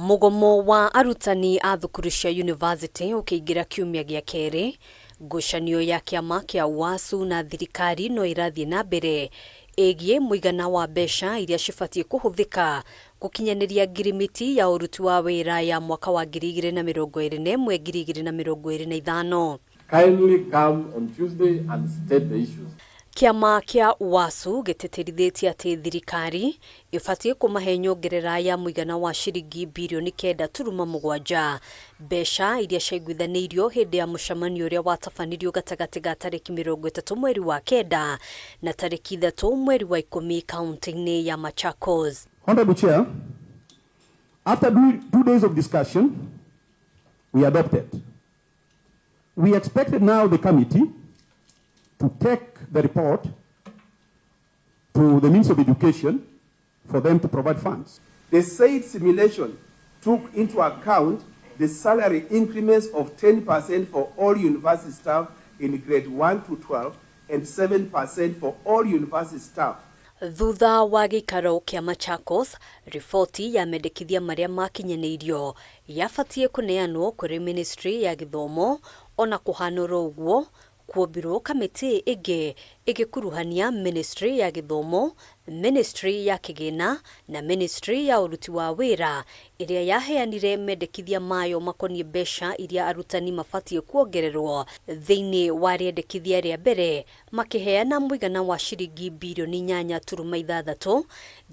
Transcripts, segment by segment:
Mũgomo wa arutani a thukuru cia yunivasĩtĩ ũkĩingĩra kiumia gĩa kerĩ, ngucanio ya kĩama kĩa UASU na thirikari no ĩrathiĩ na mbere ĩgiĩ mũigana wa mbeca iria cibatiĩ kũhũthĩka gũkinyanĩria ngirimiti ya ũruti wa wĩra ya mwaka wa 2021 2025. Kindly come on Tuesday and state the issues. Kĩama kĩa UASU gĩtĩtĩrithĩtie atĩ thirikari ĩbatiĩ kũmahe nyongerera ya mũigana wa ciringi birioni 9.7, mbeca iria ciaiguithanĩirio hĩndĩ ya mũcemanio ũrĩa watabanirio gatagatĩ ga tarĩki 30 mweri wa 9 na tarĩki 3 mweri wa 10 kaunti-inĩ ya Machakos. Honorable Chair, after 2 days of discussion, we adopted. We expected now the committee to take the report to the Ministry of Education for them to provide funds. The said simulation took into account the salary increments of 10% for all university staff in grade 1 to 12 and 7% for all university staff. Thutha wa gĩikaro kĩa Machakos, riboti ya mendekithia marĩa makinyanĩirio yabatiĩ kũneanwo kũrĩ ministry ya gĩthomo. Ona kũhanũra ũguo, kuombirwo kamĩtĩ ĩngĩ ĩgĩkuruhania ministry ya gĩthomo, ministry ya kĩgĩna na ministry ya ũruti wa wĩra, ĩrĩa yaheanire mendekithia mayo makoniĩ mbeca iria arutani mabatiĩ kuongererwo. Thĩinĩ wa rĩendekithia rĩa mbere makĩheana mũigana wa ciringi birioni 8.6,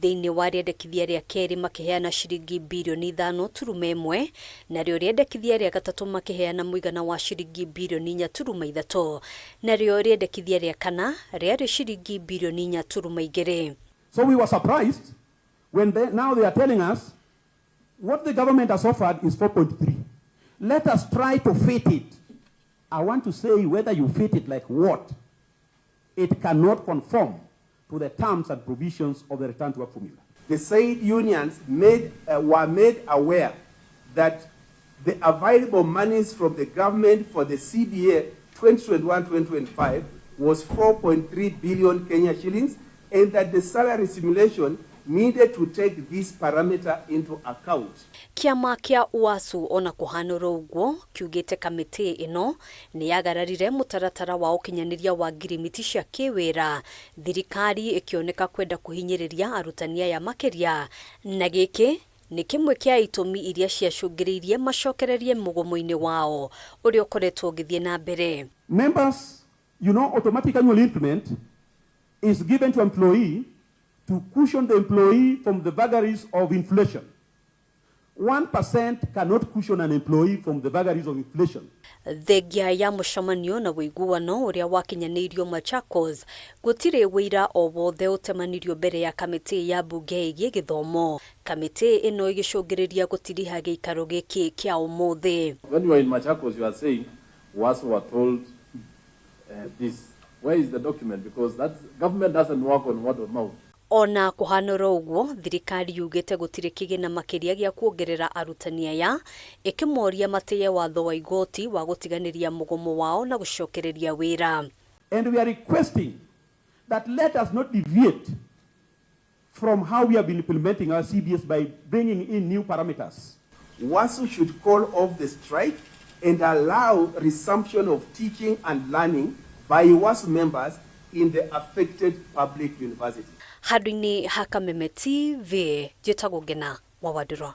thĩinĩ wa rĩendekithia rĩa kerĩ makĩheana ciringi birioni 5.1, narĩo rĩendekithia rĩa gatatũ makĩheana mũigana wa ciringi birioni 4.3, narĩo rĩendekithia rĩa kana rĩarĩ ciringi birioni 4.2. So we were surprised when now they are telling us what the government has offered is 4.3. Let us try to fit it. I want to say, whether you fit it like what, it cannot conform to the terms and provisions of the return to work formula. The said unions were made aware that the available monies from the government for the CBA 2021-2025 was 4.3 billion Kenya shillings and that the salary simulation needed to take this parameter into account. Kĩama kĩa UASU, ona kũhanũra ũguo, kiugĩte kamĩtĩ ĩno nĩ yagararire mũtaratara wa ũkinyanĩria wa ngirimiti cia kĩwĩra, thirikari ĩkĩoneka kwenda kũhinyĩrĩria arutani aya makĩria, na gĩkĩ nĩ kĩmwe kĩa itũmi iria ciacũngĩrĩirie macokererie mũgomo-inĩ wao ũrĩa ũkoretwo ũgĩthiĩ na mbere. Members, automatic annual increment is given to employee to cushion the employee from the vagaries of inflation. 1% cannot cushion an employee from the vagaries of inflation. Thengia ya mũcemanio na ũiguano ũrĩa wakinyanĩirio Machakos, gũtirĩ wĩira o wothe ũtemanirio mbere ya kamĩtĩ ya mbunge ĩgiĩ gĩthomo, kamĩtĩ ĩno ĩgĩcũngĩrĩria gũtiriha gĩikaro gĩkĩ kĩa ũmũthĩ. When you are in Machakos, you are saying UASU were told this. Where is the document? Because that's, government doesn't work on word of mouth. Ona kũhanũra ũguo, thirikari yugĩte gũtirĩ kĩgĩna makĩria gĩa kuongerera arutani aya, ĩkĩmoria matĩye watho wa igoti wa gũtiganĩria mũgomo wao na gũcokereria wĩra. And we are requesting that let us not deviate from how we have been implementing our CBS by bringing in new parameters. UASU should call off the strike and allow resumption of teaching and learning by UASU members in the affected public universities. Handũ-inĩ ha Kameme TV, njĩtagwo Ngena wa Wandũrwa.